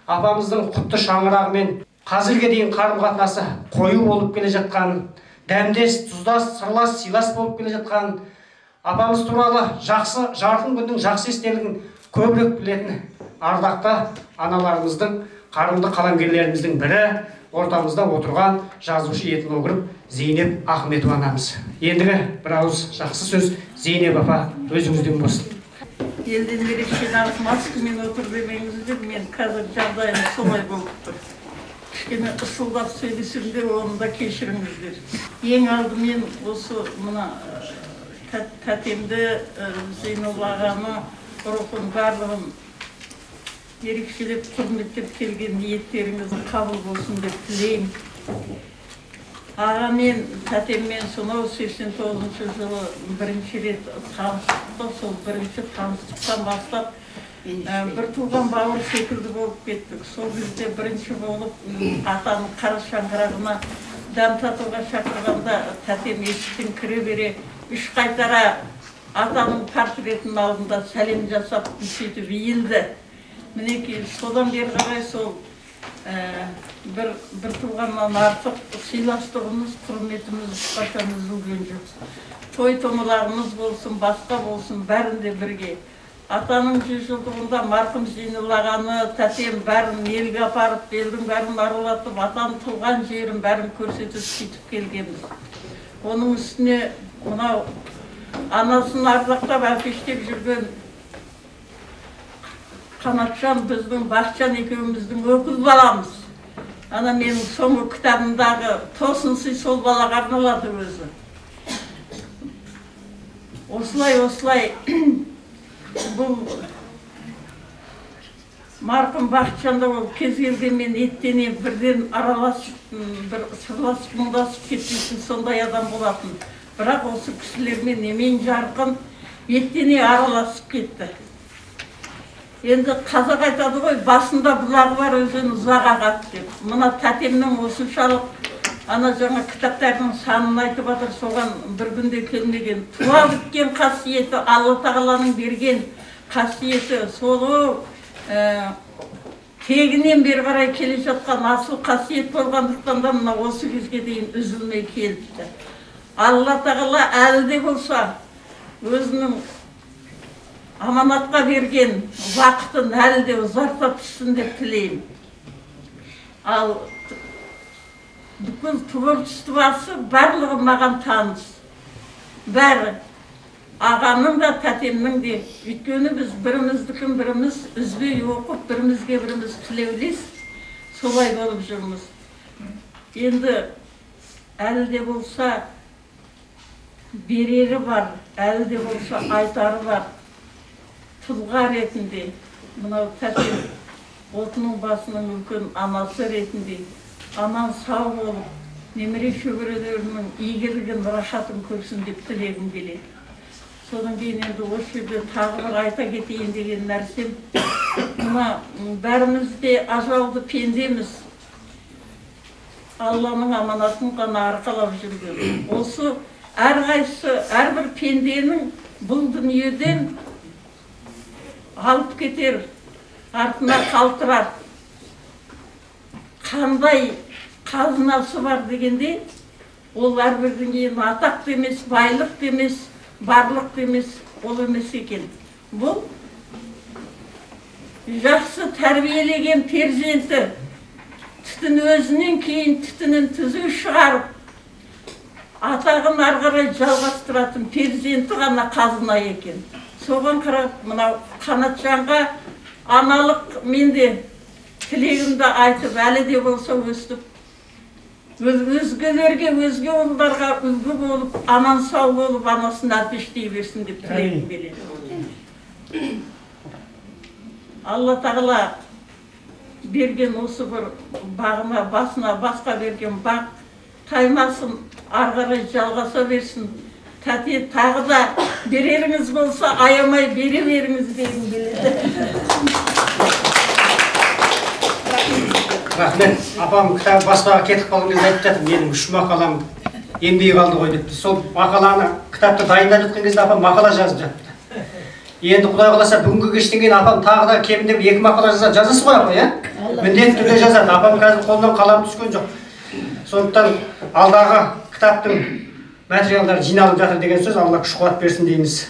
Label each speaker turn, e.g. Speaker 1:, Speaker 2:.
Speaker 1: Апамыздың құтты шаңырағымен қазірге дейін қарым-қатынасы қою болып келе жатқан, дәмдес, тұздас, сырлас, сыйлас болып келе жатқан, апамыз туралы жақсы, жарқын күннің жақсы естелігін көбірек білетін ардақты аналарымыздың, қарымды қаламгерлеріміздің бірі, ортамызда отырған жазушы этнограф Зейнеп Ахметова анамыз. Ендігі бір ауыз жақсы сөз Зейнеп апа өзіңізден болсын.
Speaker 2: Елден ерекше нағыз маскамен отыр демеңіздер, мен қазір жағдайым солай болып тұр. Кішкене ысылдап сөйлесем де, оны да кешіріңіздер. Ең алдымен осы мына тәтемді, Зейнолла ағаны, рухын барлығын ерекшелеп құрметтеп келген ниеттеріңіз қабыл болсын деп тілеймін. Ағамен, тәтеммен сонау 89 жылы бірінші рет таныстық, сол бірінші таныстықтан бастап бір туған бауыр секілді болып кеттік. Сол кезде бірінші болып атаның қара шаңырағына дәм татуға шақырғанда тәтем есіктен кіре бере үш қайтара атаның портретінің алдында сәлем жасап сөйтіп иілді. Мінекей содан бері қарай сол бір туғаннан артық сыйластығымыз, құрметіміз ешқашан үзілген жоқ. Той томалағымыз болсын, басқа болсын, бәрінде бірге. Атаның 100 жылдығында марқұм Зейнолла ағаны, тәтем бәрін елге апарып, елдің бәрін аралатып, атаның туған жерін бәрін көрсетіп сөйтіп келгенбіз. Оның үстіне мынау анасын ардақтап әлпештеп жүрген Қанатжан біздің Бақытжан екеуміздің өкіл баламыз. Ана менің соңғы кітабымдағы тосын сый сол балаға арналады өзі. Осылай бұл марқұм Бақытжанда ол кез келгенмен еттене бірден араласып, бір сырласып, мұңдасып кетпейтін сондай адам болатын. Бірақ осы кісілермен емен жарқын еттене араласып кетті. Енді қазақ айтады ғой, басында бұлағы бар өзен ұзақ ағады деп. Мына тәтемнің осыншалық ана жаңа кітаптардың санын айтып жатыр, соған бір күнде келмеген. Туа біткен қасиеті, Алла тағаланың берген қасиеті, сол тегінен бері қарай келе жатқан асыл қасиет болғандықтан да мына осы кезге дейін үзілмей келіпті. Алла тағала әлі де болса өзінің аманатқа берген уақытын әлі де ұзарта түссін деп тілеймін. Ал бүкіл творчествосы барлығы маған таныс. Бәрі ағамның да тәтемнің де, өйткені біз біріміздікін біріміз үзбей оқып, бірімізге біріміз тілеулес солай болып жүрміз. Енді әлі де болса берері бар, әлі де болса айтары бар. Тұлға ретінде, мынау тәтем отының басының үлкен анасы ретінде, аман сау болып, немере шөберелерінің игілігін, рахатын көрсін деп тілегім келеді. Содан кейін енді осы жерде тағы бір айта кетейін деген нәрсем, мына бәріміз де ажалды пендеміз, Алланың аманатын ғана арқалап жүрген. Осы әрқайсысы, әрбір пенденің бұл дүниеден алып кетер, артына қалтырар қандай қазынасы бар дегенде, ол әрбірдің кейін атақ та емес, байлық та емес, барлық та емес, ол емес екен. Бұл жақсы тәрбиелеген перзенті түтін өзінен кейін түтінін түзу шығарып, атағын ары қарай жалғастыратын перзенті ғана қазына екен. Соған қарап мынау Қанатжанға аналық мен де тілегімді айтып, әлі де болса өстіп өзгелерге, өзге ұлдарға үлгі болып, аман сау болып, анасын әлпештей берсін деп тілегім келеді. Алла тағала берген осы бір бағына, басына, басқа берген бақ таймасын, ары қарай жалғаса берсін. Тәте тағы да береріңіз болса, аямай бере беріңіз дегім келеді.
Speaker 1: Рахмет. Апам кітап баспаға кетіп қалған кезде айтып жатыр, менің 3 мақалам енбей қалды ғой депті. Сол мақаланы, кітапты дайындап жатқан кезде апам мақала жазып жатты. Енді Құдай қаласа бүгінгі кештен кейін апам тағы да кемінде 2 мақала жазасыз ғой апа, иә? Міндетті түрде жазады. Апам қазір қолынан қалам түскен жоқ. Сондықтан алдағы кітаптың материалдары жиналып жатыр деген сөз. Алла күш қуат берсін дейміз.